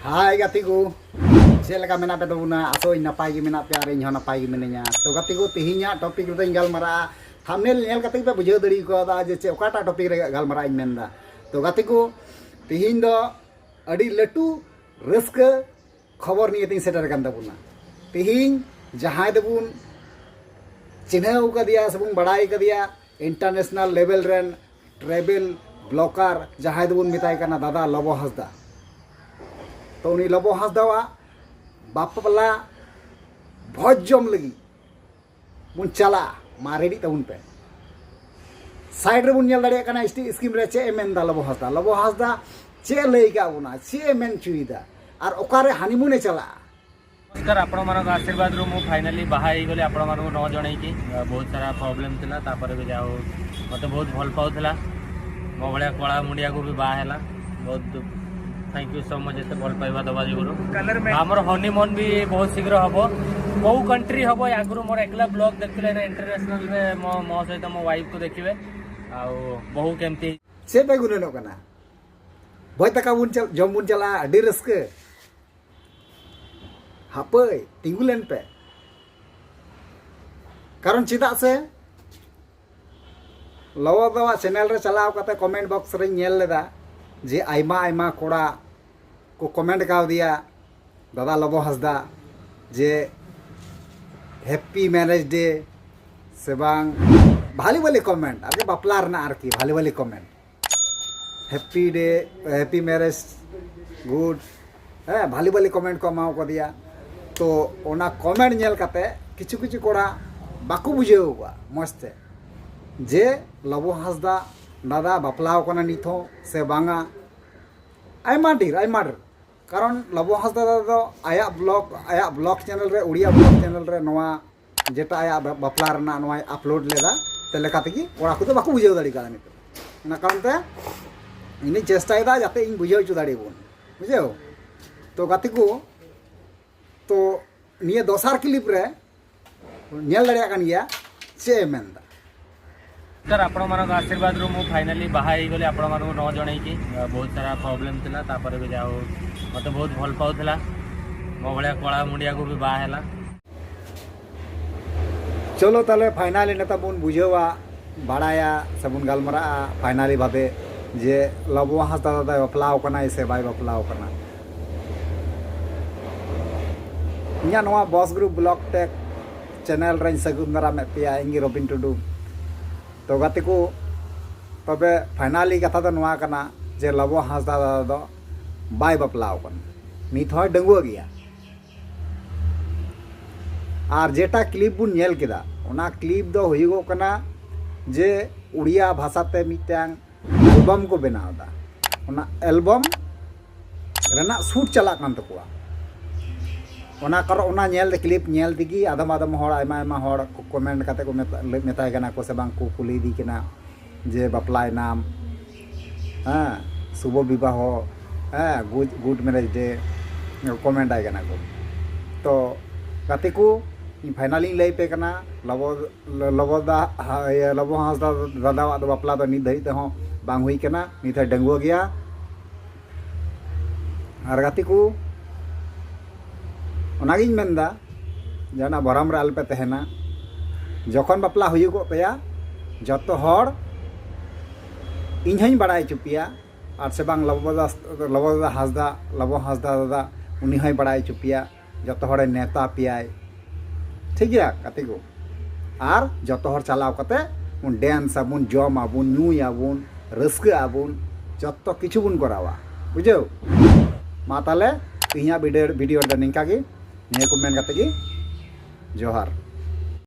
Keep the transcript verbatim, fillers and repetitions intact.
ᱦᱟᱭ ᱜᱟᱛᱮ ᱠᱚ, ᱪᱮᱫ ᱞᱮᱠᱟ ᱢᱮᱱᱟᱜ ᱯᱮ ᱛᱟᱵᱚᱱᱟ? ᱟᱥᱚᱜ ᱤᱧ ᱱᱟᱯᱟᱭ ᱜᱮ ᱢᱮᱱᱟᱜ ᱯᱮᱭᱟ ᱟᱨ ᱤᱧ ᱦᱚᱸ ᱱᱟᱯᱟᱭ ᱜᱮ ᱢᱤᱱᱟᱹᱧᱟ᱾ ᱛᱚ ᱜᱟᱛᱮ ᱠᱚ, ᱛᱮᱦᱮᱧᱟᱜ ᱴᱚᱯᱤᱠ ᱨᱮᱫᱚᱧ ᱜᱟᱞᱢᱟᱨᱟᱜᱼᱟ᱾ ᱛᱷᱟᱢᱵᱱᱮᱞ ᱧᱮᱞ ᱠᱟᱛᱮ ᱜᱮᱯᱮ ᱵᱩᱡᱷᱟᱹᱣ ᱫᱟᱲᱮ ᱠᱟᱣᱫᱟ ᱡᱮ ᱪᱮᱫ, ᱚᱠᱟᱴᱟᱜ ᱴᱚᱯᱤᱠ ᱨᱮ ᱜᱟᱞᱢᱟᱨᱟᱜ ᱤᱧ ᱢᱮᱱᱫᱟ᱾ ᱛᱚ ᱜᱟᱛᱮ ᱠᱚ, ᱛᱮᱦᱮᱧ ᱫᱚ ᱟᱹᱰᱤ ᱞᱟᱹᱴᱩ ᱨᱟᱹᱥᱠᱟᱹ ᱠᱷᱚᱵᱚᱨ ᱱᱤᱭᱮ ᱛᱤᱧ ᱥᱮᱴᱮᱨ ᱟᱠᱟᱱ ᱛᱟᱵᱚᱱᱟ᱾ ᱛᱮᱦᱮᱧ ᱡᱟᱦᱟᱸᱭ ᱫᱚᱵᱚᱱ ᱪᱤᱱᱦᱟᱹᱣ ᱠᱟᱫᱮᱭᱟ ᱥᱮᱵᱚᱱ ᱵᱟᱲᱟᱭ ᱠᱟᱫᱮᱭᱟ ᱤᱱᱴᱟᱨᱱᱮᱥᱱᱟᱞ ᱞᱮᱵᱮᱞ ᱨᱮᱱ ᱴᱨᱮᱵᱮᱞ ᱵᱞᱚᱠᱟᱨ, ᱡᱟᱦᱟᱸᱭ ᱫᱚᱵᱚᱱ ᱢᱮᱛᱟᱭ ᱠᱟᱱᱟ ᱫᱟᱫᱟ ᱞᱚᱵᱚ ᱦᱟᱸᱥᱫᱟ᱾ ᱛᱚ ᱩᱱᱤ ᱞᱚᱵᱚ ᱦᱟᱸᱥᱫᱟᱣᱟᱜ ᱵᱟᱯᱞᱟ ᱵᱷᱚᱡᱽ ᱡᱚᱢ ᱞᱟᱹᱜᱤᱫ ᱵᱚᱱ ᱪᱟᱞᱟᱜᱼᱟ᱾ ᱢᱟ ᱨᱮᱰᱤᱜ ᱛᱟᱵᱚᱱ ᱯᱮ᱾ ᱥᱟᱭᱤᱰ ᱨᱮᱵᱚᱱ ᱧᱮᱞ ᱫᱟᱲᱮᱭᱟᱜ ᱠᱟᱱᱟ ᱮᱥ ᱴᱤ ᱥᱠᱤᱢ ᱨᱮ ᱪᱮᱫ ᱮ ᱢᱮᱱᱫᱟ ᱞᱚᱵᱚ ᱦᱟᱸᱥᱫᱟ᱾ ᱞᱚᱵᱚ ᱦᱟᱸᱥᱫᱟ ᱪᱮᱫ ᱮ ᱞᱟᱹᱭ ᱠᱟᱜ ᱵᱚᱱᱟ, ᱪᱮᱫ ᱮ ᱢᱮᱱ ᱦᱚᱪᱚᱭᱮᱫᱟ ᱟᱨ ᱚᱠᱟᱨᱮ ᱦᱟᱱᱤᱢᱩᱱ ᱮ ᱪᱟᱞᱟᱜᱼᱟ? ନମସ୍କାର, ଆପଣମାନଙ୍କ ଆଶୀର୍ବାଦରୁ ମୁଁ ଫାଇନାଲି ବାହା ହେଇଗଲି। ଆପଣମାନଙ୍କୁ ନ ଜଣେଇକି ଆ, ବହୁତ ସାରା ପ୍ରୋବ୍ଲେମ୍ ଥିଲା, ତାପରେ ବି ଯାହା ହଉ ମୋତେ ବହୁତ ଭଲ ପାଉଥିଲା। ମୋ ଭଳିଆ କଳା ମୁଣ୍ଡିଆକୁ ବି ବାହା ହେଲା। ବହୁତ ଥ୍ୟାଙ୍କ ୟୁ ସୋ ମଚ୍ ଏତେ ଭଲ ପାଇବା ଦେବା ଯୋଗୁରୁ। କଲର ମେ- ଆମର ହନିମୁନ୍ ବି ବହୁତ ଶୀଘ୍ର ହବ। କୋଉ କଣ୍ଟ୍ରି ହବ, ଆଗରୁ ମୋର ଏକଲା ବ୍ଲଗ୍ ଦେଖିଥିଲେ ନା ଇଣ୍ଟରନ୍ୟାସନାଲରେ, ମୋ ମୋ ସହିତ ମୋ ୱାଇଫ୍କୁ ଦେଖିବେ। ଆଉ ବୋହୂ କେମିତି। ᱪᱮᱫ ᱯᱮ ᱜᱩᱱᱟᱹᱱᱚᱜ ᱠᱟᱱᱟ? ᱵᱷᱚᱡᱽ ᱫᱟᱠᱟ ᱵᱚᱱ ᱪᱟᱞ- ᱡᱚᱢ ᱵᱚᱱ ᱪᱟᱞᱟᱜᱼᱟ, ᱟᱹᱰᱤ ᱨᱟᱹᱥᱠᱟᱹ᱾ ᱦᱟᱯᱟᱹᱭ, ᱛᱤᱸᱜᱩ ᱞᱮᱱ ᱯᱮ᱾ ᱠᱟᱨᱚᱱ ᱪᱮᱫᱟᱜ ᱥᱮ ᱞᱚᱵᱚ ᱫᱟᱣᱟᱜ ᱪᱮᱱᱮᱞ ᱨᱮ ᱪᱟᱞᱟᱣ ᱠᱟᱛᱮ ᱠᱚᱢᱮᱱᱴ ᱵᱚᱠᱥ ᱨᱮᱧ ᱧᱮᱞ ᱞᱮᱫᱟ ᱡᱮ ᱟᱭᱢᱟ ᱟᱭᱢᱟ ᱠᱚᱲᱟ ᱠᱚ ᱠᱚᱢᱮᱱᱴ ᱠᱟᱣᱫᱮᱭᱟ ᱫᱟᱫᱟ ᱞᱚᱵᱚ ᱦᱟᱸᱥᱫᱟ ᱡᱮ ᱦᱮᱯᱤ ᱢᱮᱨᱮᱡᱽ ᱰᱮ ᱥᱮ ᱵᱟᱝ, ᱵᱷᱟᱞᱤ ᱵᱷᱟᱞᱤ ᱠᱚᱢᱮᱱᱴ ᱟᱨᱠᱤ, ᱵᱟᱯᱞᱟ ᱨᱮᱱᱟᱜ ᱟᱨᱠᱤ ᱵᱷᱟᱞᱤ ᱵᱷᱟᱞᱤ ᱠᱚᱢᱮᱱᱴ, ᱦᱮᱯᱤ ᱰᱮ, ᱦᱮᱯᱤ ᱢᱮᱨᱮᱡᱽ, ᱜᱩᱰ, ᱦᱮᱸ, ᱵᱷᱟᱞᱤ ᱵᱷᱟᱞᱤ ᱠᱚᱢᱮᱱᱴ ᱠᱚ ᱮᱢᱟᱣ ᱠᱟᱫᱮᱭᱟ᱾ ᱛᱚ ᱚᱱᱟ ᱠᱚᱢᱮᱱᱴ ᱧᱮᱞ ᱠᱟᱛᱮ ᱠᱤᱪᱷᱩ ᱠᱤᱪᱷᱩ ᱠᱚᱲᱟ ᱵᱟᱠᱚ ᱵᱩᱡᱷᱟᱹᱣ ᱠᱚᱣᱟ ᱢᱚᱡᱽ ᱛᱮ ᱡᱮ ᱞᱚᱵᱚ ᱦᱟᱸᱥᱫᱟ ᱫᱟᱫᱟ ᱵᱟᱯᱞᱟᱣ ᱠᱟᱱᱟ ᱱᱤᱛ ᱦᱚᱸ ᱥᱮ ᱵᱟᱝᱟ᱾ ᱟᱭᱢᱟ ᱰᱷᱮᱨ, ᱟᱭᱢᱟ ᱰᱷᱮᱨ, ᱠᱟᱨᱚᱱ ᱞᱚᱵᱚ ᱦᱟᱸᱥᱫᱟ ᱫᱚ ᱟᱭᱟᱜ ᱵᱞᱚᱜ, ᱟᱭᱟᱜ ᱵᱞᱚᱜ ᱪᱮᱱᱮᱞ ᱨᱮ, ᱩᱲᱤᱭᱟ ᱵᱞᱚᱜ ᱪᱮᱱᱮᱞ ᱨᱮ ᱱᱚᱣᱟ ᱡᱮᱴᱟ ᱟᱭᱟᱜ ᱵᱟ- ᱵᱟᱯᱞᱟ ᱨᱮᱱᱟᱜ ᱱᱚᱣᱟᱭ ᱟᱯᱞᱳᱰ ᱞᱮᱫᱟ, ᱛᱮ ᱞᱮᱠᱟ ᱛᱮᱜᱮ ᱠᱚᱲᱟ ᱠᱚᱫᱚ ᱵᱟᱠᱚ ᱵᱩᱡᱷᱟᱹᱣ ᱫᱟᱲᱮ ᱠᱟᱣᱫᱟ ᱱᱤᱛᱚᱜ᱾ ᱚᱱᱟ ᱠᱟᱨᱚᱱ ᱛᱮ ᱤᱧᱤᱧ ᱪᱮᱥᱴᱟᱭᱮᱫᱟ ᱡᱟᱛᱮ ᱤᱧ ᱵᱩᱡᱷᱟᱹᱣ ᱦᱚᱪᱚ ᱫᱟᱲᱮᱭᱟᱵᱚᱱ, ᱵᱩᱡᱷᱟᱹᱣ᱾ ᱛᱚ ᱜᱟᱛᱮ ᱠᱚ, ᱛᱚ ᱱᱤᱭᱟᱹ ᱫᱚᱥᱟᱨ ᱠᱞᱤᱯ ᱨᱮ ᱧᱮᱞ ᱫᱟᱲᱮᱭᱟᱜ ᱠᱟᱱ ᱜᱮᱭᱟ ᱪᱮᱫ ᱮ ᱢᱮᱱᱫᱟ᱾ ସାର୍, ଆପଣମାନଙ୍କ ଆଶୀର୍ବାଦରୁ ମୁଁ ଫାଇନାଲି ବାହା ହେଇଗଲି। ଆପଣମାନଙ୍କୁ ନ ଜଣେଇକି, ଆ, ବହୁତ ସାରା ପ୍ରୋବ୍ଲେମ୍ ଥିଲା। ତାପରେ ବି ଯାହା ହଉ, ମୋତେ ବହୁତ ଭଲ ପାଉଥିଲା। ମୋ ଭଳିଆ କଳା ମୁଣ୍ଡିଆକୁ ବି ବାହା ହେଲା। ᱪᱚᱞᱚ ᱛᱟᱦᱞᱮ ᱯᱷᱟᱭᱱᱟᱞᱤ ᱱᱮᱛᱟᱨ ᱵᱚᱱ ᱵᱩᱡᱷᱟᱹᱣᱟ, ᱵᱟᱲᱟᱭᱟ ᱥᱮᱵᱚᱱ ᱜᱟᱞᱢᱟᱨᱟᱜᱼᱟ ᱯᱷᱟᱭᱱᱟᱞᱤ ᱵᱷᱟᱵᱮ ᱡᱮ ᱞᱚᱵᱚ ᱦᱟᱸᱥᱫᱟ ᱫᱟᱫᱟᱭ ᱵᱟᱯᱞᱟᱣ ᱠᱟᱱᱟᱭ ᱥᱮ ᱵᱟᱭ ᱵᱟᱯᱞᱟᱣ ᱠᱟᱱᱟ᱾ ᱤᱧᱟᱹᱜ ᱱᱚᱣᱟ ᱵᱚᱥ ᱜᱨᱩᱯ ᱵᱞᱚᱜ ᱴᱮᱠ ᱪᱮᱱᱮᱞ ᱨᱮᱧ ᱥᱟᱹᱜᱩᱱ ᱫᱟᱨᱟᱢᱮᱫ ᱯᱮᱭᱟ, ᱤᱧ ᱜᱮ ᱨᱚᱵᱤᱱ ᱴᱩᱰᱩ᱾ ᱛᱚ ᱜᱟᱛᱮ ᱠᱚ, ᱛᱚᱵᱮ ᱯᱷᱟᱭᱱᱟᱞᱤ ᱠᱟᱛᱷᱟ ᱫᱚ ᱱᱚᱣᱟ ᱠᱟᱱᱟ ᱡᱮ ᱞᱚᱵᱚ ᱦᱟᱸᱥᱫᱟ ᱫᱟᱫᱟ ᱫᱚ ᱵᱟᱭ ᱵᱟᱯᱞᱟᱣ ᱠᱟᱱᱟ, ᱱᱤᱛ ᱦᱚᱸᱭ ᱰᱟᱺᱜᱩᱣᱟᱹ ᱜᱮᱭᱟ᱾ ᱟᱨ ᱡᱮᱴᱟ ᱠᱞᱤᱯ ᱵᱚᱱ ᱧᱮᱞ ᱠᱮᱫᱟ, ᱚᱱᱟ ᱠᱞᱤᱯ ᱫᱚ ᱦᱩᱭᱩᱜᱚᱜ ᱠᱟᱱᱟ ᱡᱮ ᱩᱲᱤᱭᱟ ᱵᱷᱟᱥᱟᱛᱮ ᱢᱤᱫᱴᱟᱝ ᱮᱞᱵᱟᱢ ᱠᱚ ᱵᱮᱱᱟᱣ ᱮᱫᱟ᱾ ᱚᱱᱟ ᱮᱞᱵᱟᱢ ᱨᱮᱱᱟᱜ ᱥᱩᱴ ᱪᱟᱞᱟᱜ ᱠᱟᱱ ᱛᱟᱠᱚᱣᱟ᱾ ᱚᱱᱟ ᱠᱟᱨᱚᱱ, ᱚᱱᱟ ᱧᱮᱞ ᱛᱮ, ᱠᱞᱤᱯ ᱧᱮᱞ ᱛᱮᱜᱮ ᱟᱫᱚᱢ ᱟᱫᱚᱢ ᱦᱚᱲ, ᱟᱭᱢᱟ ᱟᱭᱢᱟ ᱦᱚᱲ ᱠᱚ ᱠᱚᱢᱮᱱᱴ ᱠᱟᱛᱮ ᱠᱚ ᱢᱮᱛᱟ-, ᱞᱟᱹ-, ᱢᱮᱛᱟᱭ ᱠᱟᱱᱟ ᱠᱚ ᱥᱮ ᱵᱟᱝ ᱠᱚ ᱠᱩᱞᱤᱭᱮᱫᱮ ᱠᱟᱱᱟ ᱡᱮ ᱵᱟᱯᱞᱟᱭᱮᱱᱟᱢ, ᱦᱮᱸ, ᱥᱩᱵᱷᱚ ᱵᱤᱵᱟᱦᱚ, ᱦᱮᱸ, ᱜᱩᱰ, ᱜᱩᱰ ᱢᱮᱨᱮᱡᱽ ᱰᱮ, ᱠᱚᱢᱮᱱᱴ ᱟᱭ ᱠᱟᱱᱟ ᱠᱚ᱾ ᱛᱚ ᱜᱟᱛᱮ ᱠᱚ, ᱤᱧ ᱯᱷᱟᱭᱱᱟᱞᱤᱧ ᱞᱟᱹᱭ ᱟᱯᱮ ᱠᱟᱱᱟ, ᱞᱚᱵᱚ, ᱞᱚᱵᱚ ᱫᱟ, ᱦᱟ-, ᱤᱭᱟᱹ, ᱞᱚᱵᱚ ᱦᱟᱸᱥᱫᱟ ᱫᱟᱫᱟᱣᱟᱜ ᱫᱚ ᱵᱟᱯᱞᱟ ᱫᱚ ᱱᱤᱛ ᱫᱷᱟᱹᱵᱤᱡ ᱛᱮᱦᱚᱸ ᱵᱟᱝ ᱦᱩᱭ ᱠᱟᱱᱟ, ᱱᱤᱛ ᱦᱚᱸᱭ ᱰᱟᱺᱜᱩᱣᱟᱹ ᱜᱮᱭᱟ᱾ ᱟᱨ ᱜᱟᱛᱮ ᱠᱚ, ᱚᱱᱟᱜᱤᱧ ᱢᱮᱱᱫᱟ, ᱡᱟᱦᱟᱱᱟᱜ ᱵᱷᱚᱨᱚᱢ ᱨᱮ ᱟᱞᱚᱯᱮ ᱛᱟᱦᱮᱱᱟ᱾ ᱡᱚᱠᱷᱚᱱ ᱵᱟᱯᱞᱟ ᱦᱩᱭᱩᱜᱚᱜ ᱯᱮᱭᱟ, ᱡᱚᱛᱚ ᱦᱚᱲ, ᱤᱧ ᱦᱚᱧ ᱵᱟᱲᱟᱭ ᱦᱚᱪᱚ ᱯᱮᱭᱟ, ᱟᱨ ᱥᱮ ᱵᱟᱝ ᱞᱚᱵᱚ ᱫᱟᱥ-, ᱞᱚᱵᱚ ᱫᱟᱫᱟ ᱦᱟᱸᱥᱫᱟ, ᱞᱚᱵᱚ ᱦᱟᱸᱥᱫᱟ ᱫᱟᱫᱟ, ᱩᱱᱤ ᱦᱚᱸᱭ ᱵᱟᱲᱟᱭ ᱦᱚᱪᱚ ᱯᱮᱭᱟ, ᱡᱚᱛᱚ ᱦᱚᱲᱮ ᱱᱮᱣᱛᱟ ᱯᱮᱭᱟᱭ᱾ ᱴᱷᱤᱠ ᱜᱮᱭᱟ ᱜᱟᱛᱮ ᱠᱚ? ᱟᱨ ᱡᱚᱛᱚ ᱦᱚᱲ ᱪᱟᱞᱟᱣ ᱠᱟᱛᱮ ᱵᱚᱱ ᱰᱮᱱᱥ ᱟᱵᱚᱱ, ᱡᱚᱢ ᱟᱵᱚᱱ, ᱧᱩᱭ ᱟᱵᱚᱱ, ᱨᱟᱹᱥᱠᱟᱹᱜ ᱟᱵᱚᱱ, ᱡᱚᱛᱚ ᱠᱤᱪᱷᱩ ᱵᱚᱱ ᱠᱚᱨᱟᱣᱟ, ᱵᱩᱡᱷᱟᱹᱣ? ᱢᱟ ᱛᱟᱦᱞᱮ ᱛᱮᱦᱮᱧᱟᱜ ᱵᱷᱤᱰᱤᱭᱳ, ᱵᱷᱤᱰᱤᱭᱳ ᱨᱮᱫᱚ ᱱᱤᱝᱠᱟ ᱜᱮ᱾ ᱱᱤᱭᱟᱹ ᱠᱚ ᱢᱮᱱ ᱠᱟᱛᱮ ᱜᱮ ᱡᱚᱦᱟᱨ᱾